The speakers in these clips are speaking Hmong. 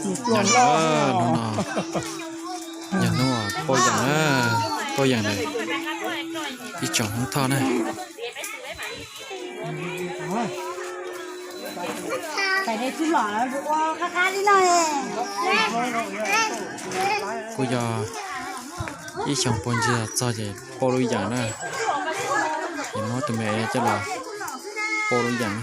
Nyob zoo, hnub no yog hnub pab yeem na, pab yeem ntawm ib tsoom Hmoob Thoj na. Kuj yog ib xyoos puag ntxiv txog ces pab lub yeem na, ces muab tus me coj los pab lub yeem.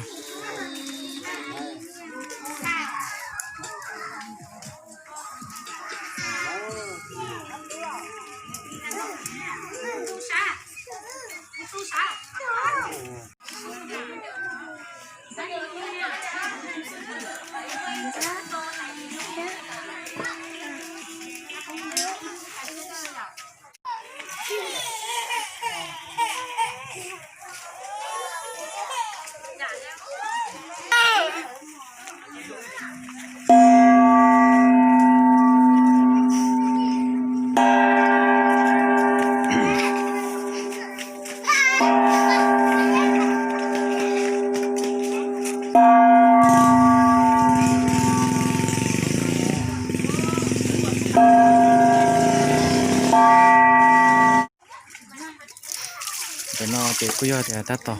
Ntawm no ces kuj yog tias tab tom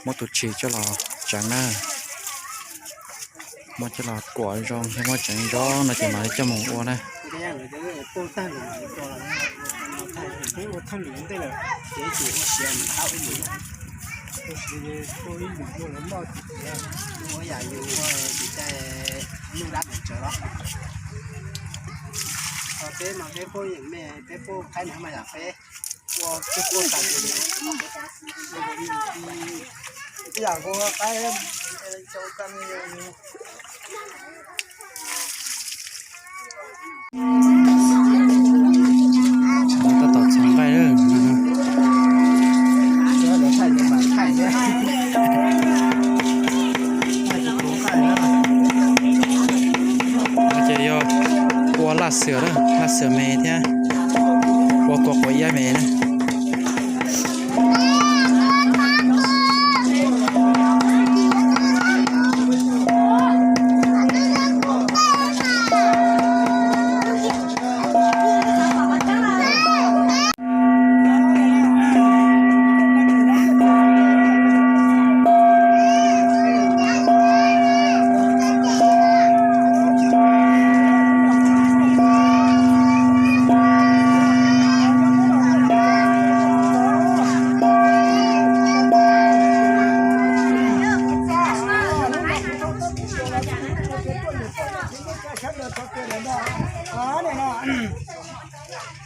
muab tus tshis coj los tseev na, muab coj los kuam zoo thiab muab tseev zoo no ces mam li coj mus ua na. Peb mas peb pub yeem me, peb pub qaib na mas yam peb ua peb pub tas, ib yam ua qaib. Tab tom txhoov nqaij. Ces yog ua laj xwm, laj xwm me thiab ua kua quav iab me na.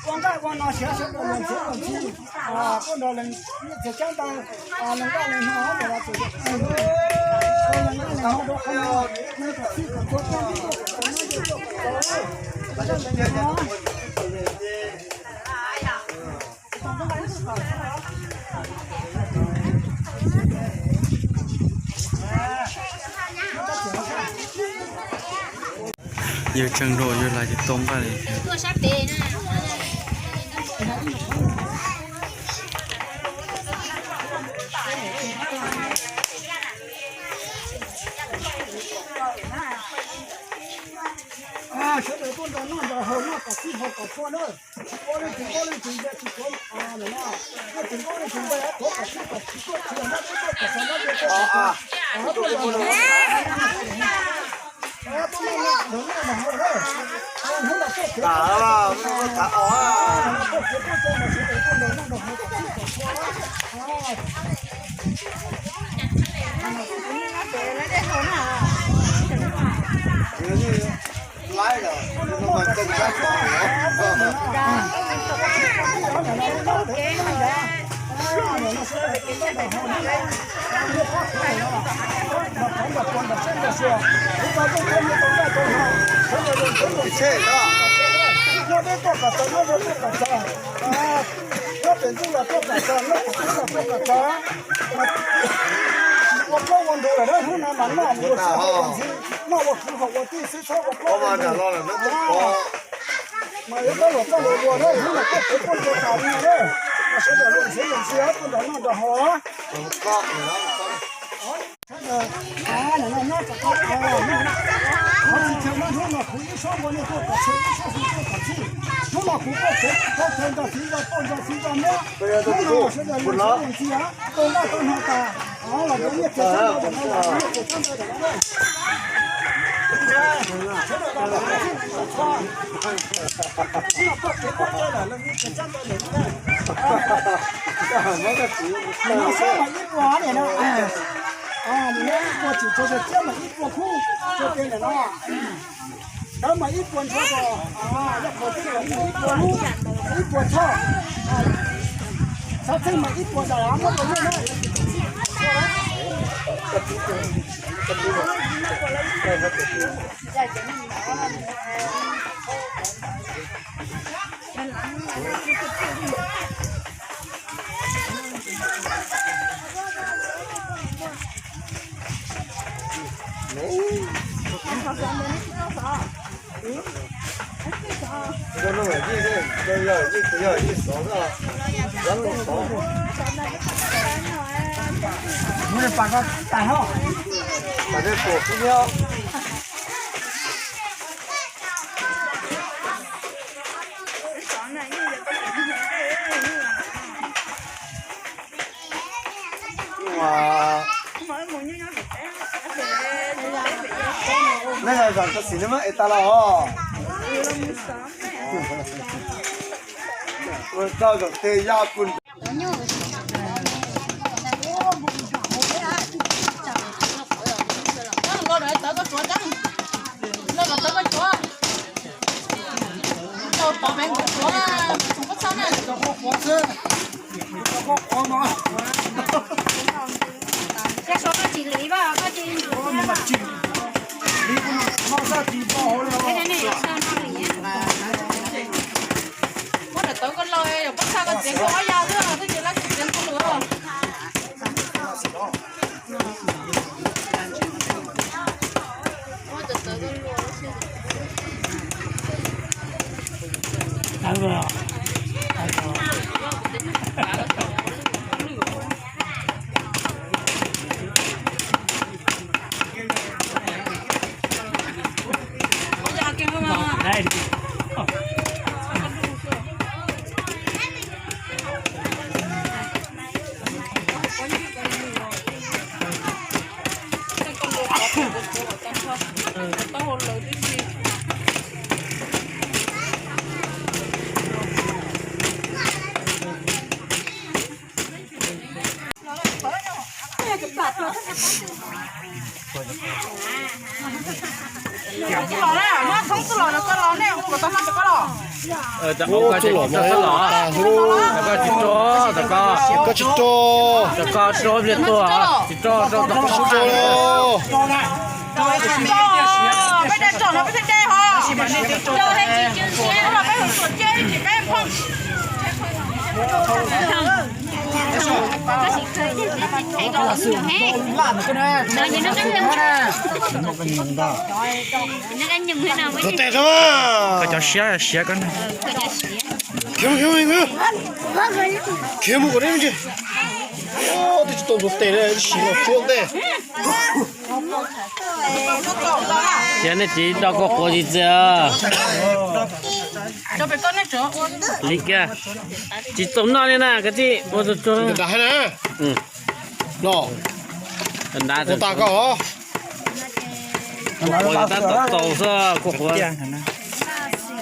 Ua nqaij ua no siav sawv daws lees txhua lees txhua, tuaj nrog lees txiav cab ntawd, lees nqaij lees no los txog lees nqaij lees no rau qhov no, kom txhij kom txhua, yawg tseem hluas yawg los tsis tau nqaij li. Sawv daws tuaj nrog noj nrog haus, noj kom txhij haus kom txhua na. Tsis paub leej twg paub leej twg, nco tsis tuav, leej twg paub leej twg npe, tuav kom txhij kom txhua, tsis yog nyob peb tuaj kom txog nyob peb tuaj kom txog. Tuaj nrog noj nrog haus, tuaj noj nrog noj nrog haus na. Hnub no tuaj kev, tuaj kev tuaj txog mas sawv daws tuaj nrog noj nrog haus kom txhij kom txhua. Nyob pem ntxooj los tuaj kom txog, nyob pem ntxooj los tuaj kom txog. Ua plaub ua ntug lawm na, hnub no mas noj ua ntxhib, noj ua kwv haus ua tij xwb, txhob ua plaub ua ntug. Mas yuav pab luag txoj lus ua na, hnub no tuaj kev tuaj nce tas li na. Mas sawv daws luag ntxhib luag ntxhib tuaj nrog noj nrog haus. Sawv daws nyob kom tau, tsis chaw nyob hnub Los kuv ib sab npua nej tuaj kom txhia, ib sab xwb tuaj kom txhij. Hnub no kuv tuaj txhia, tuaj txhia nrog txiv zos, tuaj nrog txiv zos muab. Hnub no sawv daws yuav txhua tus ntxhi hab, tuaj noj tuaj hnav tas, los yuav nyiaj txiag txhab ntawd, los yuav nyiaj txiag txhab ntawd. Sawv daws los txhua, hnub no tuaj kev tuaj caw lawm, los nyiaj txiag txhab ntawd lawm. Nim no sab mas ib puas nim no, nim no ib puas tsum tso, txiab mas ib puas khub, tso pem lawm no. Ntawd mas ib puas ntshua, yog qhov twg mas ib puas lub, ib puas choj, xav txheej mas ib puas daim muab rau nej na. Nej zam txog xim nej muab es tas los os. Ua tau zaum tej yaj pun. Muab daim tawv koj los, yog pob txha koj txiav koj ob ya xwb, twb tsis lab tsis txiav ntu lawm. Koj tsis rau, koj tsis rau, koj tsis rau. Koj cov siab siab koj na. Khiav mus, khiav mus, khiav mus kom deb me ntsis. Twb tsis tau tus tes li, siv los tsuab ntej. Ces nej tsis do koj quav tsis txias li kiag, tsis txaus noj li na koj tij. Ua tsuag tsuag. Los, tas koj. Koj quav tab tom txaus xwb, koj quav.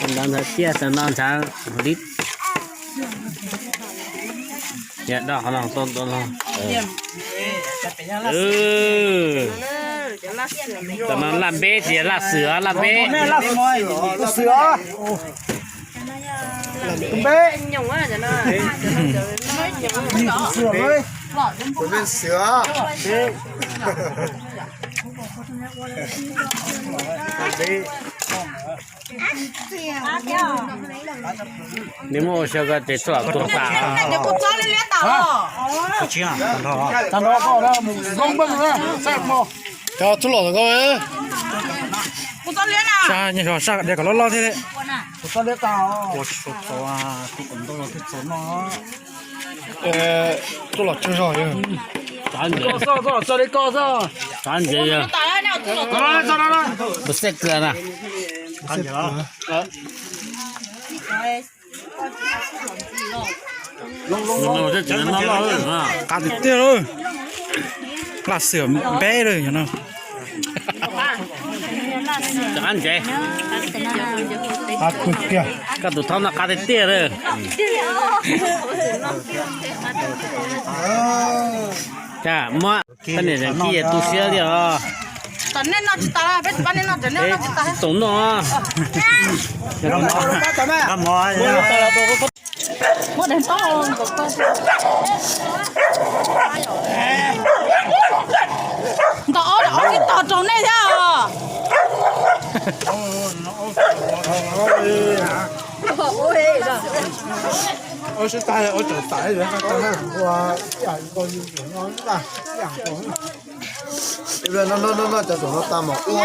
Ntawd ntawd tiaj tam no ntshav li. Yog daj qhov no tau ntau no. Tam no laj npeb tsis yog laj xwm, laj npeb. Laj npeb. Xwm. Nws muaj ua xyov koj ces txoj lam tuag tas. Cov tub los koj. Sab nyob zog sab diav kom loj loj thiab. Tub los tsaug zog. Tsav ntses, tsav ntses yog. Tus xej kws na. Qab tiag tiag lauj. Laj xwm npeb lawm no. Koj tus thaub no qab tiag tiag lawm. Cas muab pab niam Zeem Kib tu siab li os. Tsis tau noj. Ntaus ob, ob sib tog rau nej thiab os. Ua sib tag ua tsaum tawm ua ib yam nkaus yus no ib yam nkaus. Noj noj noj cov tsaum no tag mas ua.